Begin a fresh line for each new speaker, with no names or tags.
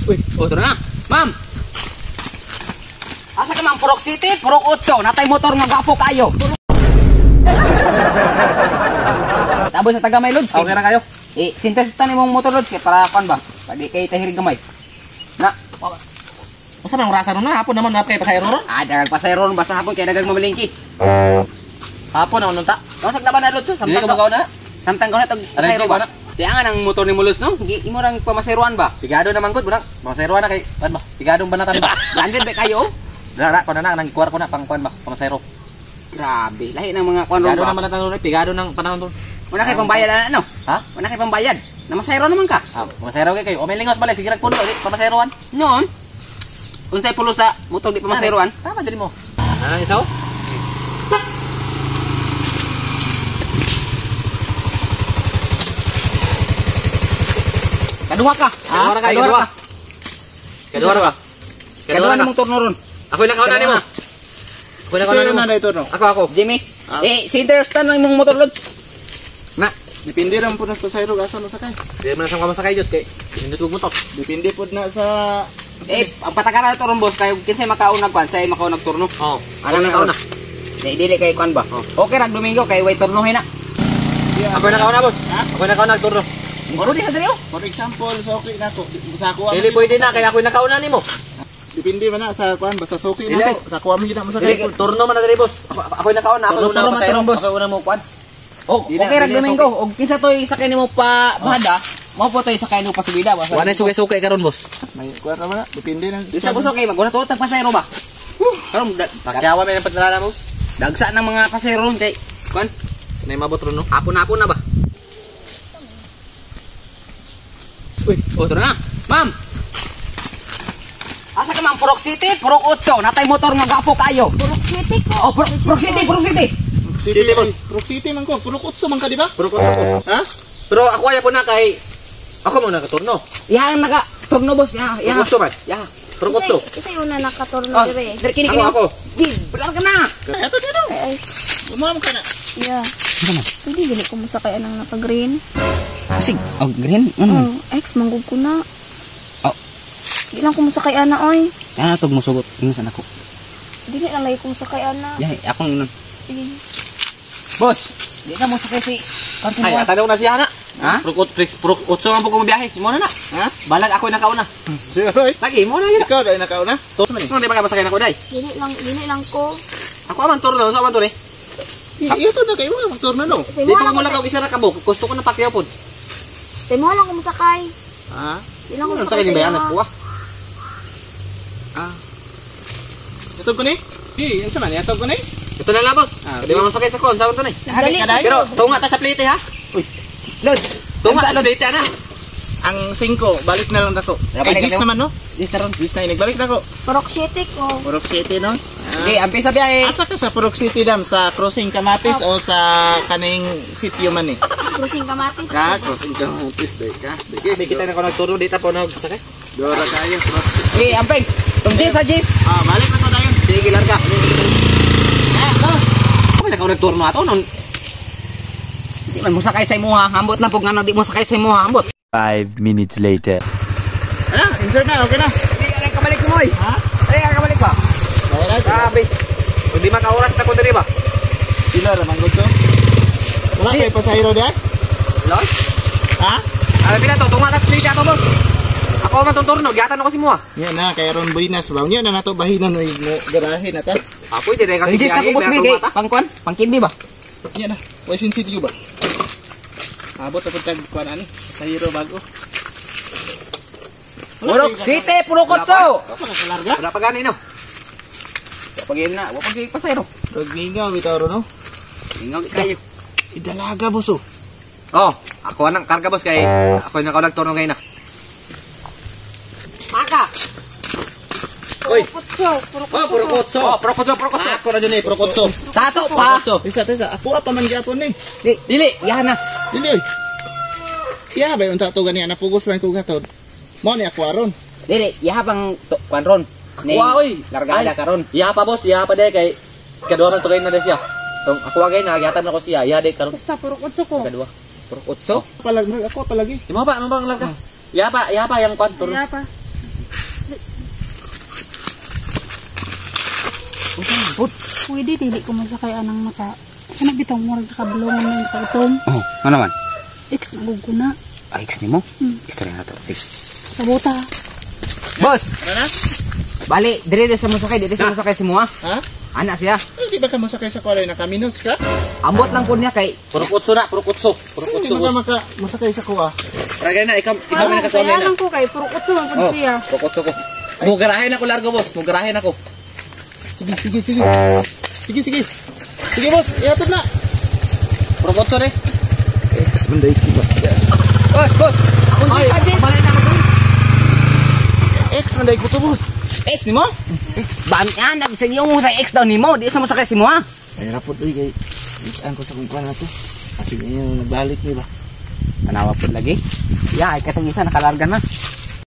Uy, otro na. Ma'am. Asa ka, ma'am? Purok City, Purok 8. Natay motor nga gwapo kayo. Tapos sa taga may lods.
Okay na kayo.
Eh, sinter ta nimong motor lods kay para kuan ba? Pag kay tahirig gamay. Na.
Usa man ang rasa ron na hapon naman na kay pasayro ron.
Ah, dagang pasayro ron basta hapon kay dagang mamalingki.
Hapon naman unta.
Kausap laban na lods.
Dili
Samtang
ka magaw na.
Samtang ko na tag
Aray,
pasayro
di
ba?
ba na?
Siya nga nang motor ni Mulos no? Imo rang pamaseruan ba?
Pigado naman gud bunang. Pasayro na kay kuan ba? Pigadong banatan ba?
Branded ba kayo?
Dara ko na na nang ikuar ko na pang kuan ba? Pamasayro.
Grabe, lahi ng mga kuan ron
Pigado
ba?
naman na ron, pigado ng panahon ron.
Wala kay pambayad na ano?
Ha?
Wala kay pambayad. Namasayro naman ka.
Ah, pamasayro kay kayo. O may lingos bale sige rag puno, di pamasayroan.
Noon. Unsay pulo sa motor di pamasayroan?
Tama diri mo. Ano isaw?
Kaduha ka.
Kaduha ra kayo, kaduha. Kaduha ra ba?
Kaduha
Kaduha
namong turno ron.
Ako nakauna nimo. Ako nakauna
Sino
nimo.
na ito, no?
Ako ako.
Jimmy.
Ah.
Eh, center stand lang imong motor lods. Na,
Depende rin po na sa pasayro, asa mo sakay.
Di man sa kamasakay jud kay nindot kog motor.
Depende po na sa.
Eh, ang patakaran na to ron, boss, kayo kinsay makaunag kwan, say makaunag turno.
Oh,
Alam na
nakauna.
Di dili kay kwan ba? Okay rag Domingo kay way turnohin na.
Yeah.
Ako nakauna, boss.
Ha?
Ako nakauna turno.
Moro di sa diri oh.
For example, sa okay na ko. Sa ako
Dili pwede na kay ako nakauna nimo.
Depende man na sa kuan, basta suki
Dili.
na ko. Sa kuan man gid na mo sakay.
Dili turno man na diri, boss. Ako nakauna, ako
Turno
una
man
pasayro.
turno, boss.
Ako una mo kuan.
Oh,
Di na,
okay rag
di na
Domingo. Og kinsa toy sakay nimo pa bahada, mao po toy sakay nimo pa subida ba?
Wala sugay-sugay karon, boss.
May kuan ra man na. Depende na.
Di sa boss okay, maguna to tag pasayro ba? Karon
Pakyawa may padala mo.
dagsa ng mga pasayro ron kay kwan.
May mabot ron no.
Hapon-hapon na ba? Uy, otro na. Ma'am. Asa ka ma'am? Purok City, Purok 8. Natay motor nga gwapo kayo.
Purok City ko.
Oh, Purok City, Purok City.
City,
City, boss.
Rock City man ko. Purok utso man ka, di ba?
Puro ko ko.
Ha?
Pero ako ay po na kay ako mo nakaturno.
Ya ang naka turno boss, ya, ya.
Purok utso man.
Ya.
Purok utso.
Isa yung na nakaturno
Oh,
dire.
dire kini
Ako
kini.
ako.
Gi, belar ka na.
Ito dito.
Ay, ay.
Gumawa mo ka na.
Yeah. Hindi gani ko masakay anang naka-green.
Sig, oh green. Ano?
Oh, ex manggug ko na.
Oh.
Di lang ko masakay ana oy.
Kana tog mosugot ingon sa nako.
Dili lang lagi ko masakay ana.
Ya, akong inon.
Sige.
Boss, di ka mo sakay si
Ay, atanaw na siya na.
Ha?
Purok purok utso man po ko biyahe. Imo na na.
Ha?
Balag ako nakauna.
Sure, oy.
Lagi imo na yun.
Ikaw dai nakauna. Sa man eh.
Ano di ba ka masakay nako dai?
Dili lang ko.
Ako aman turno, sa aman turno eh.
Ito na kayo mga turno no.
Sa
Di
imo
pa
lang
mo lang isa ra ka buok. Gusto ko na pakyaw pod.
Sa imo lang ko masakay.
Ha?
Di lang ko
Ano sa
masakay.
ni bayanas ko ah.
Ah. Ito ko ni? Si, unsa man ito ko ni?
Ito na lang boss.
Ah,
Di ba masakay sa kon, sa aman turno eh.
Hari ka dai.
Pero tunga ta sa plate ha.
Uy,
Lods.
Tunga ta sa plate ana.
ang 5 balik na lang nako.
Balik
Ay, Gis
na
naman no?
Di sa ron.
Gis na nagbalik nako.
Purok City ko.
Purok City no? Ah.
Okay, ampi sa biyahe.
Asa ka sa Purok City dam? Sa Crossing Kamatis o sa kaning sitio man eh?
Crossing Kamatis.
Ka, Crossing Kamatis day ka. Sige.
Di kita na ko nagturno di ta po nagsakay.
Dora kayo, Purok City.
Okay, amping. Tong Jis, ha, Jis.
Ah, balik na to dayon.
Sige, larga.
Ah, boss.
Ako na ko nagturno ato non.
Di man mo sakay sa imuha, ambot lang pug ngano di mo sakay sa imuha, ambot.
5 minutes later.
Ano, insert na, okay na.
Di ka kabalik mo, oy.
Ha?
Ay, ka kabalik pa.
Bayad.
Grabe. Kung di makaoras na ko diri ba.
Pila ra man gud to? Wala kay pasahero diyan?
Lol.
Ha?
Ah, pila to tunga ta sa plate ato boss. Ako man tong turno, gihatan ako si mo.
Nya na kay ron buinas ba? Nya na nato bahinan oy mo garahe na ta.
Apoy dire kasi
Tong Jis na ko boss, may pangkwan, pangkindi ba?
Nya na. Way sinsilyo ba? Abot ako tag kuan ani, pasahero bago.
Purok City, Purok Otso.
Wala pa ka larga?
Wala pa gani no.
Pag na, wa pag pasayro.
Rog mingaw bitaw ro no.
Ingaw kayo.
Idalaga boss oh.
Oh, ako anang karga boss kay ako na nagturno gay na.
Maka.
Oy.
Purok Otso. Purok
Oh, purok otso.
Oh, Purok Otso, Purok Otso.
Ako ra jud ni purok otso.
Sa ato pa.
Isa isa, ako pa man gyapon ni.
Di, dili, yahan na.
Dili oy. Iya ba unta to gani napugos lang ko gatod. Mo ni ako aron.
Dili, yaha pang to, kwan ron. Ning,
Wa, oy.
Largada
Ay.
karon.
Iya pa boss, iya pa day kay kadua man to gay na day siya. Tong ako gay na gihatan ako siya, iya day karon
Basta Purok Otso ko.
kadua.
Purok Otso.
Palag ako palagi.
Si mo pa, mo bang larga? Iya pa yang kwan turno.
Wala pa. Pwede dili ko masakay anang naka. Kana bitong murag nakablong na nakautom.
Oh, ano man?
Ex maguguna.
Ay, ex nimo? Istorya na to. Sige.
Sa bota.
Boss,
Ano na?
bali dire dire sa mo sakay, dire sa mo sakay si mo ha.
Ha?
Ana siya.
Ay, di ba ka mosakay sa kuha nakaminos ka?
Ambot lang po niya kay
Puro kutso na, puro kutso. Puro
Ay,
kutso,
di ba ka
boss.
maka mosakay sa kuha?
Tara gani na, ikaw ikaw may nakasuami
Kaya
na.
lang ko kay puro utso man pud
Oh,
siya.
puro kutso ko. Mugarahin ako largo, boss. Mugarahin ako.
Sige, sige, sige. Sige, sige. Sige, boss. Iatod na.
Puro kutso re.
Ex, manday ko ba?
Boss, boss.
Ay,
Balik na ako.
Ex, manday ko to, boss.
Ex nimo?
Ex.
Ba an sa iyong sa ex daw nimo, di sa mo sakay si mo ha.
Ay, rapot, uy, kay. Itaan ko sa kung kuha na to. Kasi ganyan, nagbalik ni ba?
Tanawa pud lagi. Ya, ay katong isa nakalarga na.